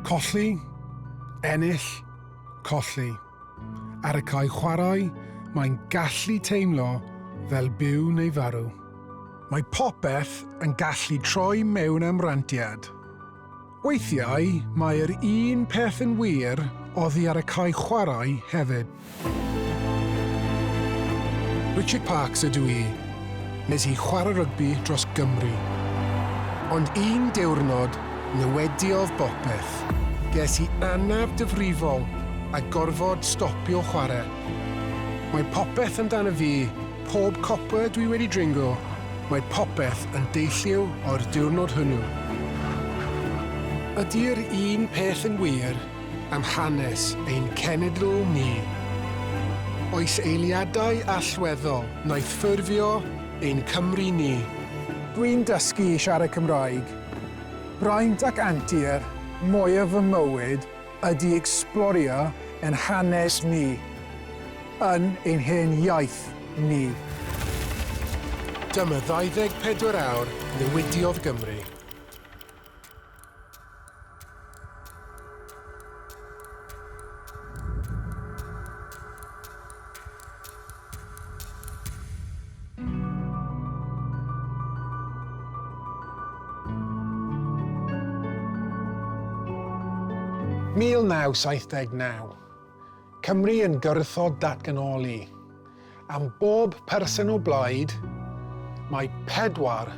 Colli, ennill, colli. Ar y cae chwarae, mae'n gallu teimlo fel byw neu farw. Mae popeth yn gallu troi mewn amrantiad. Weithiau, mae'r un peth yn wir oddi ar y cae chwarae hefyd. Richard Parks ydw i. Nes i chwarae rygbi dros Gymru. Ond un diwrnod, newidiodd bopeth. Ges i anaf difrifol a gorfod stopio chwarae. Mae popeth amdano fi, pob copa dwi wedi dringo, mae popeth yn deillio o'r diwrnod hwnnw. Ydy'r un peth yn wir am hanes ein cenedl ni? Oes eiliadau allweddol wnaeth ffurfio ein Cymru ni? Dwi'n dysgu i siarad Cymraeg. Braint ac antur mwyaf fy mywyd ydy ecsblorio ein hanes ni, yn ein hen iaith ni. Dyma 24 awr newidiodd Gymru. ...1979. Cymru yn gwrthod datganoli. Am bob person o blaid, mae pedwar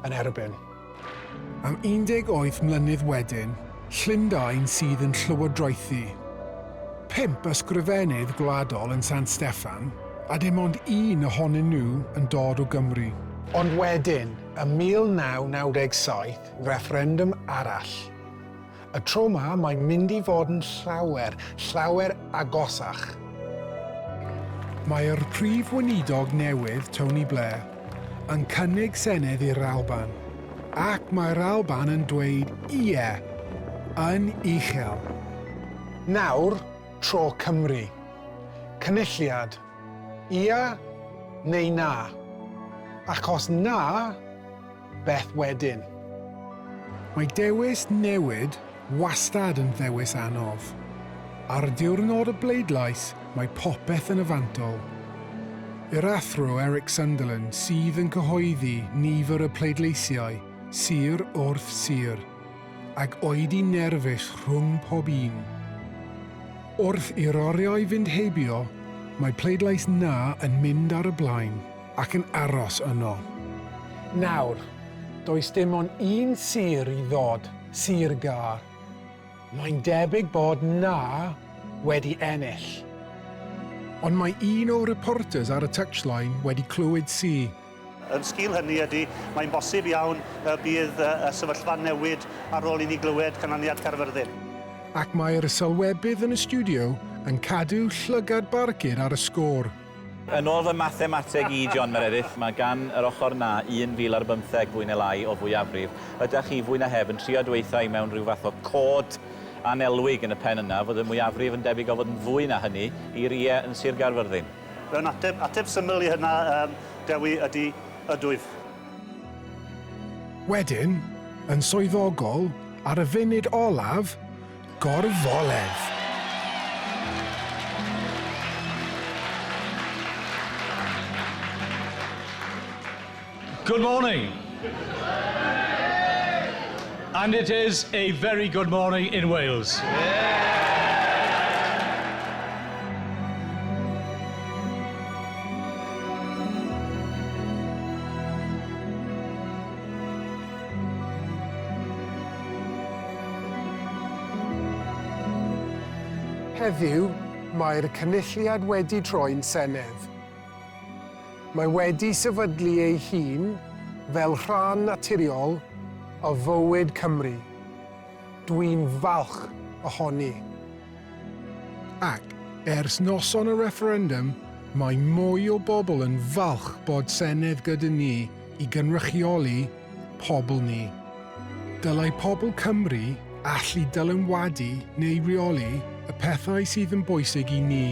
yn erbyn. Am 18 mlynedd wedyn, Llundain sydd yn llywodraethu. Pump ysgrifennydd gwladol yn San Steffan, a dim ond un ohonyn nhw yn dod o Gymru. Ond wedyn, ym 1997, refferendwm arall. Y tro 'ma mae'n mynd i fod yn llawer, llawer agosach. Mae'r Prif Weinidog newydd, Tony Blair, yn cynnig Senedd i'r Alban, ac mae'r Alban yn dweud ie, yn uchel. Nawr, tro Cymru. Cynulliad. Ia neu na? Achos na, Beth wedyn? Mae dewis newid wastad yn ddewis anodd. Ar diwrnod y bleidlais mae popeth yn y fantol. Yr Athro Eric Sunderland sydd yn cyhoeddi nifer y pleidleisiau sir wrth sir, ag oedi nerfus rhwng pob un. Wrth i'r oriau fynd heibio, mae pleidlais Na yn mynd ar y blaen. Ac yn aros yno. Nawr, does dim ond un sir i ddod, Sir Gâr. Mae'n debyg bod Na wedi ennill. Ond mae un o'r reporters ar y touchline wedi clywed si. Yn sgil hynny ydy, mae'n bosib iawn y bydd y sefyllfa'n newid ar ôl i ni glywed canlyniad Caerfyrddin. Ac mae'r sylwebydd yn y stiwdio yn cadw llygad barcud ar y sgôr. Yn ôl fy mathemateg i, John Meredith, mae gan yr ochr 'na un fil ar bymtheg, fwy neu lai, o fwyafrif. Ydach chi, fwy na heb, yn trio dweutha i mewn rhyw fath o cod annelwig yn y pen yna fod y mwyafrif yn debyg o fod yn fwy na hynny i'r ie yn Sir Gaerfyrddin? Mewn ateb, ateb syml i hynna, yym, Dewi, ydy, ydwyf. Wedyn, yn swyddogol, ar y funud olaf, Gorfoledd! Good morning. And it is a very good morning in Wales. Heddiw, mae'r Cynulliad wedi troi'n Senedd. Mae wedi sefydlu ei hun fel rhan naturiol o fywyd Cymru. Dwi'n falch ohoni. Ac ers noson y refferendwm, mae mwy o bobl yn falch bod Senedd gyda ni i gynrychioli pobl ni. Dylai pobl Cymru allu dylanwadu neu reoli y pethau sydd yn bwysig i ni.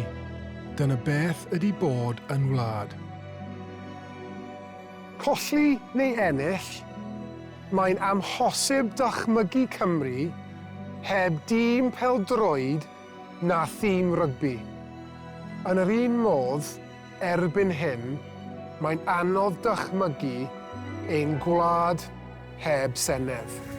Dyna beth ydy bod yn wlad. Colli neu ennill, mae'n amhosib dychmygu Cymru heb dîm pêl-droed na thîm rygbi. Yn yr un modd, erbyn hyn, mae'n anodd dychmygu ein gwlad heb Senedd.